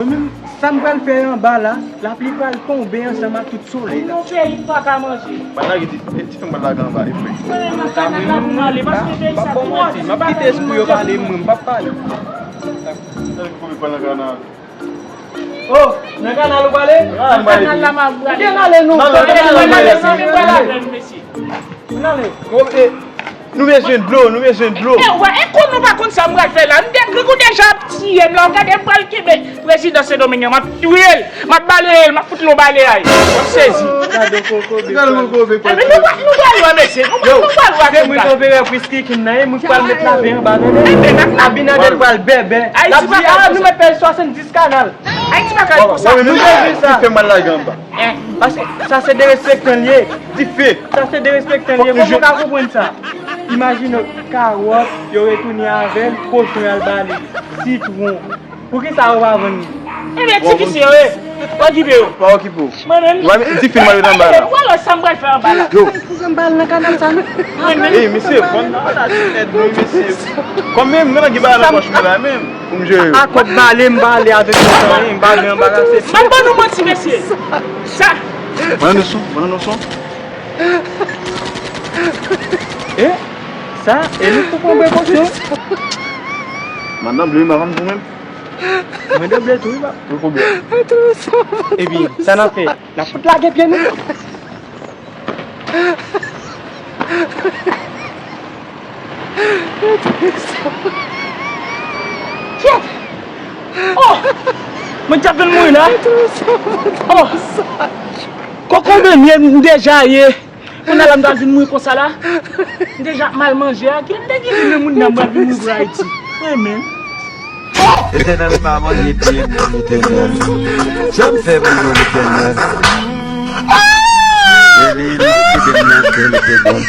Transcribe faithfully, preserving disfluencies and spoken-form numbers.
Mwen menm, sa m pral fè anba la, lapli pral tonbe ansanm ak tout solèy la. Yon peyi m pa ka manje. Ban lage ti, ti fè m pral lage anba, e frè. Mwen menm nan kanal la m prale, paske peyi sa twò ti. M ap kite espri yo pale, mwen, m p ap pale. Tande pou kote pral nan kanal. Oh, nan kanal ou prale? Nan kanal la m ap prale. Gen ale non. Nan kanal la m prale, mesye. Nan ale. Nou bezwen dlo, nou bezwen dlo. E wè, e kon nou pa konn sa m pral fè la. M de, Grigou deja ap tiye m la. Ou gade m pral kenbe prezidan Sendomeng nan, m ap touye l, m ap baleye l, m ap fout l yon baleyay. W ap sezi. Gade yon kokobe. Gade yon kokobe. Epi nou pral, nou pral wè, mesye. Nou pral, nou pral wè. Yo, se mwen ki anperè Priski Kin nan, e mwen ki pral met lape anba, tande. Abinader pral bèbè. L ap di, a, nou mèt pèdi swasanndis kanal. Ayiti pa ka konsa. Nou bezwen sa. Ki fè m al lage anba. Paske sa se derespektan l ye. Dife. Sa se derespektan l ye. Kòman w ka konprann sa? Imajine w, kawòt, yo retounen avè l, kochon y al ba li, sitwon. Poukisa yo pa vann li? Ebyen, ti visye yo ye. Okipe yo. Pa okipe w. Mwen menm. Dife m al met anba la. Ou wè sa m pral fè anba la. Yo. Kouzen m ba l nan kanal sa, non? Ey, mesye, vann nan la, se nèt, wi, mesye. Kòm menm, mwen gen bagay nan pòch mwen la, menm. Pou m jere yo. A, kòb bale, m bale avèk yo, san anyen, m pa vle anbarase. M ap ban nou manti, mesye. Sa. Mwen nan son, mwen nan son. E? Sa? E nou pou pran prekosyon. Madanm, ble, madanm, pou menm. Mwen de ble tou, wi, pap. Wi, koubyen? Epi, sa n ap fè? N ap fout lage pye nou. Kyèt! Oh! Mwen t ap vin mouri la. Oh! Kokobe m ye, m deja ye. Kounye a la m t ap vin mouri konsa la. M deja mal manje a. Ki m te gen li men moun nan m pral vin mouri pou Ayiti. Wi, men. Letènèl pa manje pye m non, Letènèl. Jan m fè pou nou, Letènèl. Rele m, kite m nan, Letènèl.